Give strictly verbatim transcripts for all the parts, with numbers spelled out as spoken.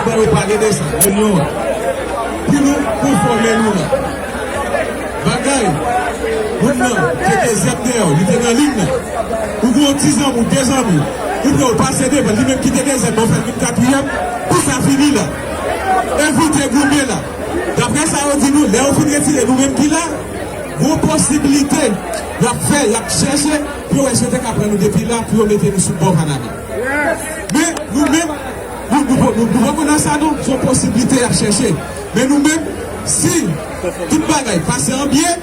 Ban yo pale de sa, reyinyon an. Pou nou konfòme nou la. Bagay, moun nan te dezyèm dèyè w, li te nan liy nan. Ou gen yon ti zanmi w, de zanmi w, ou pran w pase devan, li menm ki te dezyèm nan, w fè l vin katriyèm, pou sa fini la. Evite goumen la. Daprè sa yo di nou, lè yo fin retire nou menm ki la, gon posiblite y ap fè, y ap chèche, pou yo wè si yo te ka pran nou depi la, pou yo mete nou sou bò Panama. Men, nou menm, nou, nou, nou, nou poko nan sa non, se yon posiblite y ap chèche. Men nou menm, si tout bagay pase an byen,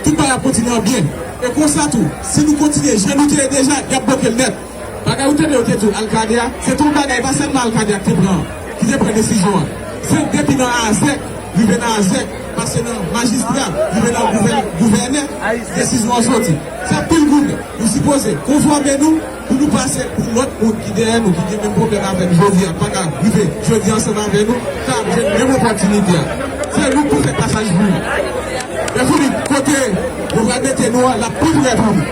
tout bagay ap kontinye an byen. E konsa tou, si nou kontinye jan nou te ye deja, y ap bloke l nèt. Bagay ou tande yo te di w Alkade a, se te yon bagay, pa sèlman Alkade a ki te pran, ki te pran desizyon an. Se depi nan azèk, rive nan azèk, pase nan majistra, rive nan gouvè-, gouvènè, desizyon an soti. Se anpil goumen. Nou sipoze konfòme nou pou nou pase pou lòt moun ki dèyè nou, ki gen menm pwoblèm avè n jodi a, pa ka rive jodi ansanm avè nou, ka ap jwenn menm opòtinite a. Se nou k pou fè pasaj pou nou. Lè fini, kote yo pral mete nou an, l ap pi prè pou nou.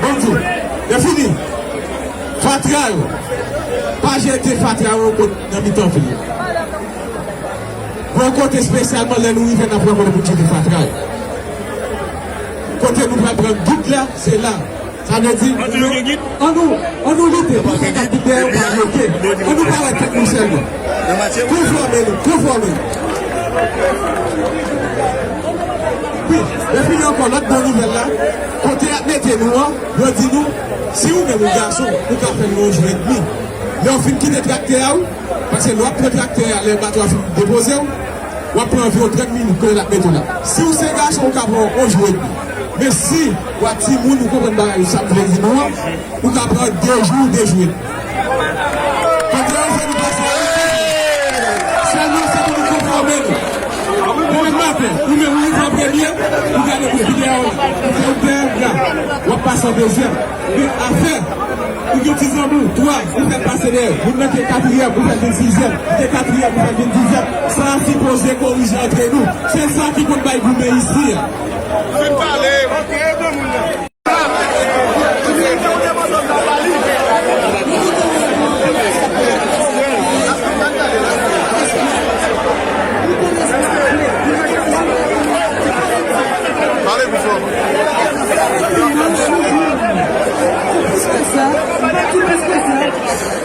Bon Dye, lè fini, fatra yo, pa jete fatra yo kot nan mitan vil la. Gon kote espesyalman lè nou rive n ap wè kote pou n jete fatra yo. Kote nou pral pran gid la, se la. Sa vle di, an nou, an nou lite pou fè kat gid dèyè yo pa bloke. An nou pa wè tèt nou sèlman. Konfòme nou, konfòme nou. Wi, lè fini ankò, lòt bon nouvèl la, kote y ap mete nou an, yo di nou, si ou menm ou gason, ou ka fè nou yon jou edmi. Lè w fin kite traktè a, wi, paske lè w ap pran traktè a, lè bato a fin depoze w, w ap pran anviwon trant minit kote l ap mete w la. Si w se gason, ou ka pran yon jou edmi. Men si w a timoun, ou konprann bagay sa m vle di nou an, ou ka pran de jou, de jou edmi. Kòm sa yo fè nou pase a, sèlman se pou nou konfòme nou. Demen maten, ou menm ou rive an premye, ou gade pou videyo a, ou fè yon dèyè, w ap pase an dezyèm. Men afè, ou gen ti zanmi w, twa, ou fè l pase dèyè. Moun nan te katriyèm, ou fè l vin sizyèm. Li te katriyèm, ou fè l vin dizyèm. Sa a sipoze korije antre nou. Se sa ki konn bay goumen isi a. Fin pale. Pale pi fò. Plis ke sa, pa di plis ke sa.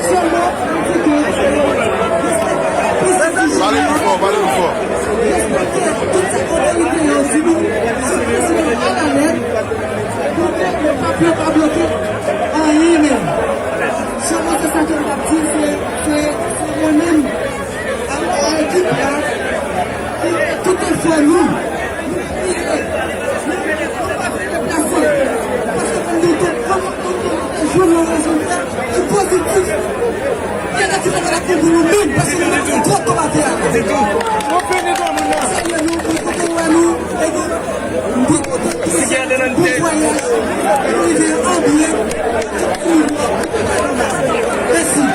Sèlman, se ke plis ke sa. Pale pi fò, pale pi fò. Respekte tout sa otorite yo di nou, sa prezidan alalèt, pou ke yo pa, yo pa bloke anyen menm. Sèlman se sa ke m t ap di, se, se, se yo menm, a, a ekip la, ki fè tout efò nou. Nou pa vle, nou pa vle deplase. Paske pou nou te, pou nou te jwenn yon rezilta ki pozitif, gen lè ki fè bagay pou nou menm, paske nou mete twòp kòmantè a. Salye nou, nou kote wè nou, e nou, nou kote nou bon vwayaj, nou rive an byen. Mèsi.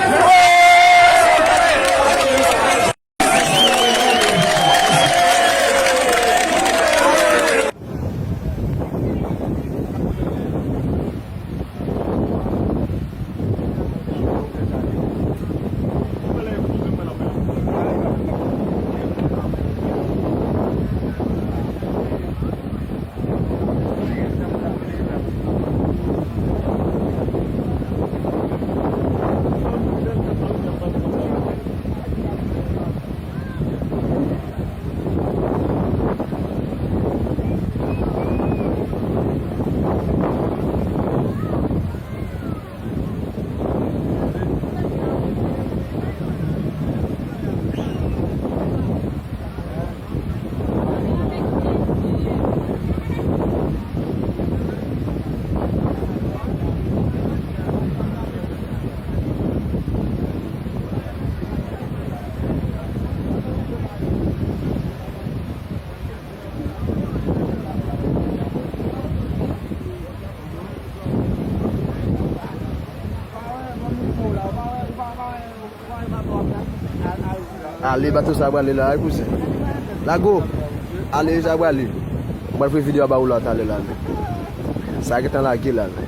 Ale, bato sa prale la, wi, kouzen. Lago. Ale, sa prale. Mwen pran videyo a ba ou la talè la, men. Sa gentan lage la, men.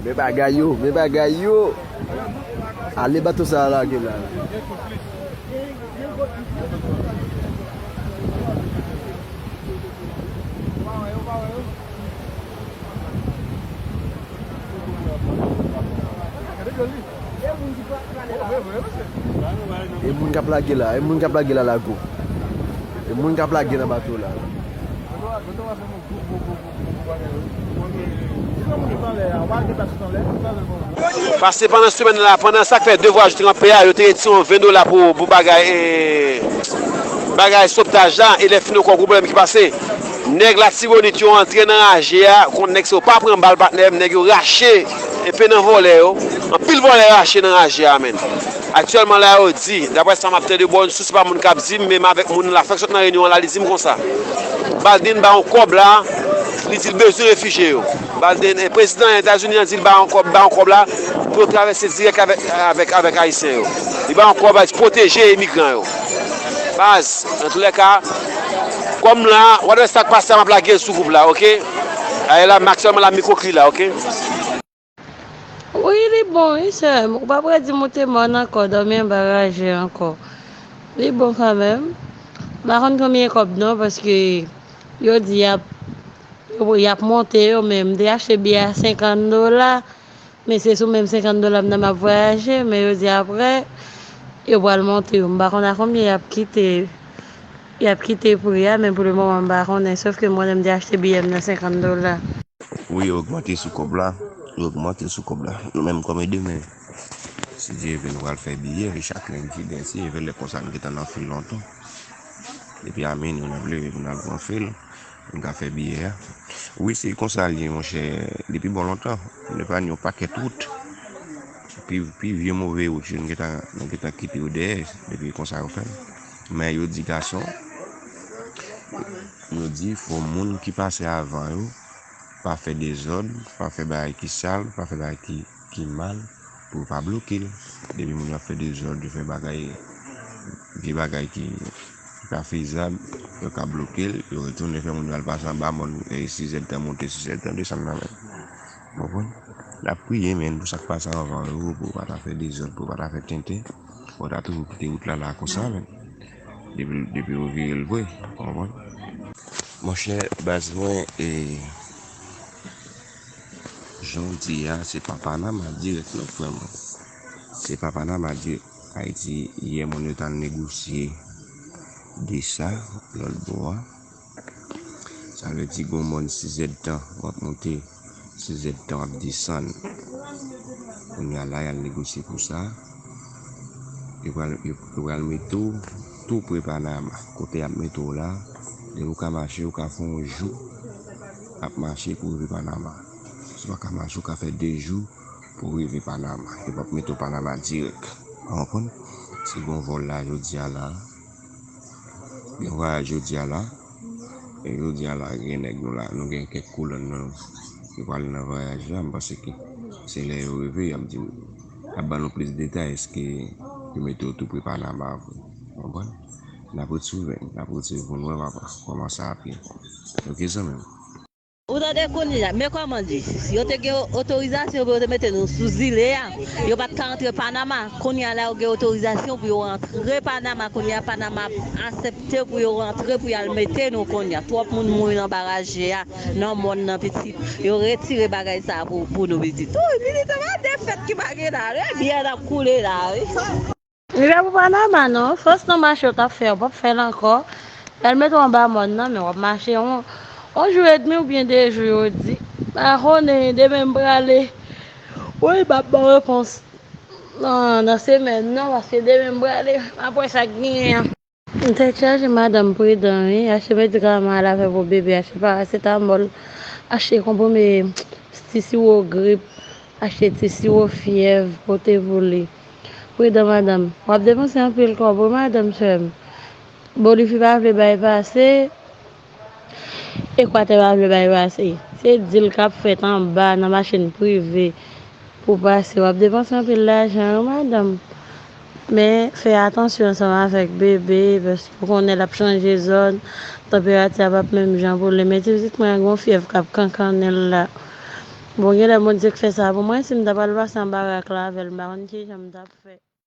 Men bagay yo, men bagay yo. Ale bato sa a lage la. E moun k ap lage la, e moun k ap lage la lago. E moun k ap lage nan bato la. Pase pandan semèn la, pandan sa k fè de vwa jou tranpe a, yo te retire yon ven dola pou, pou bagay, eh, bagay sovtaj la, e lè fini, ou konn pwoblèm ki pase. Nèg Latibonit yo antre nan raje a, kont nèg sa yo pa pran bal, patnè m, nèg yo rache, epi nan vòlè yo, anpil vòlè rache nan raje a, menn. Aktyèlman la, yo di, daprè sa m ap tande bò yon sous, se pa moun k ap di m, men m avèk moun la fèk sot nan reyinyon an la, li di m konsa. Baldin ba yon kòb la, li di l bezwen refijye yo. Baldin, eh, prezidan Etazini an di l ba yon kòb, ba yon kòb la, pou yo travèse dirèk avèk, avèk, avèk Ayisyen yo. Li ba yon kòb la, pwoteje imigran yo. Baz, antoulèka, kòm la, w ap wè sa k pase a, m ap lage l sou gwoup la, oke? Ayè la, m aktyèlman la, m mikwo k li la, oke? Wi, li bon, wi, sè m. Ou pa prè di m ou te mòn ankò, dòmi anba raje ankò. Li bon kanmenm. M pa konn konbyen kòb non, paske yo di y ap, yo, y ap monte yo, men m te achte biyè a senkant dola. Men se sou menm senkant dola m nan m ap vwayaje, men yo di aprè, yo pral monte yo. M pa konn a konbyen y ap kite, y ap kite pri a, men pou le moman m pa konnen, sòf ke m konnen m te achte biyè m nan senkant dola. Wi, yo ogmante sou kòb la. Yo ogmante sou kòb la. Nou menm kòm Edemen, si Dye vle, nou pral fè biyè, e chak lendi, byen si, e lè konsa, nou gentan nan fil lontan. Depi a mini, nou leve pou n al pran fil, nou ka fè biyè a. Wi, se konsa l ye, monchè, depi bon lontan. Nou eparnye yon pakèt wout. Pi, pi vye move wout yo, nou gentan, nou gentan kite yo dèyè, depi konsa yo fè l. Men yo di gason, yo di fò moun ki pase avan yo, pa fè dezòd, pa fè bagay ki sal, pa fè bagay ki, ki mal, pou yo pa bloke l. Depi moun yo ap fè dezòd, yo fè bagay, vye bagay ki, ki pa fezab, yo ka bloke l, yo retounen fè moun yo al pase anba mòn, e, sizèdtan monte, sizèdtan desann nan menm. Ou konprann? N ap priye, menn, pou sa k pase anvan yo, pou yo pa ta fè dezòd, pou yo pa ta fè tenten, pou yo ta toujou kite wout la la konsa, menn. Depi, depi yo vire l vre, ou konprann? Monchè, baz mwen, e, jan w di a, se pa Panama dirèk non, frè mwen. Se pa Panama dirèk. Ayiti, yè moun yo t al negosye de sa, lòt bò a. Sa vle di gon mòn sizèdtan w ap monte, sizèdtan w ap desann. Kounye a la, y al negosye pou sa. Yo pral, yo, yo pral mete w tou pre Panama. Kote y ap mete w la, depi w ka mache, ou ka fè yon jou ap mache pou rive Panama. Si w pa ka mache, ou ka fè de jou pou rive Panama. Yo p ap mete w Panama dirèk. Ou konprann? Si gon vòl la jodi a la, gen vwayaj jodi a la, e jodi a la, gen nèg nou la, nou gen kèk kolòn nou, yo pral nan vwayaj la, m panse ke se lè yo rive, y ap di, y ap ban nou plis detay, èske yo mete yo tou pre Panama vre. Ou konprann? N ap ret siveye, n ap ret siveye pou n wè, papa, kòman sa ap ye. Oke, zanmi m. Ou tande kounye a, men kòman di, yo te gen otorizasyon pou yo te mete nou sou zile a, yo pa t ka antre Panama. Kounye a la, yo gen otorizasyon pou yo antre Panama. Kounye a, Panama ap aksepte pou yo antre, pou y al mete nou kounye a. Twòp moun mouri nan baraj a, nan mòn nan pitit. Yo retire bagay sa a pou, pou nou pitit. Wi, pitit, se pa defèt ki pa gen la, wi. Biyè n ap koule la, wi. Li pa pou Panama non, fòs nan mache yo t ap fè, yo p ap fè l ankò. Y al mete w anba mòn nan, men w ap mache yon, yon jou edmi oubyen de jou, yo di. Pa konnen, demen m prale. Wi, m ap ba w repons nan, nan semèn nan, paske demen m prale, m ap wè sa k genyen an. Tèt chaje, madanm pridan, wi. Achte medikaman al avè pou bebe, achte parasetamòl, achte konprime, ti siwo grip, achte ti siwo fyèv, pote pou li. Pridan, madanm. W ap depanse anpil kòb, wi, madanm, sè m. Bolivi pa vle bay pase, Ekwatè pa vle bay pase. Se dil k ap fèt anba, nan machin prive, pou pase. W ap depanse anpil lajan, wi, madanm. Men fè atansyon ansanm avèk bebe, paske ou konnen l ap chanje zòn, tanperati a p ap menm jan pou li. Men ti pitit mwen an gen yon fyèv k ap kankannen l la. Bon, gen lè Bondye k fè sa pou mwen, si m ta pral pase anba rak la avè l, m pa konn ki jan m t ap fè.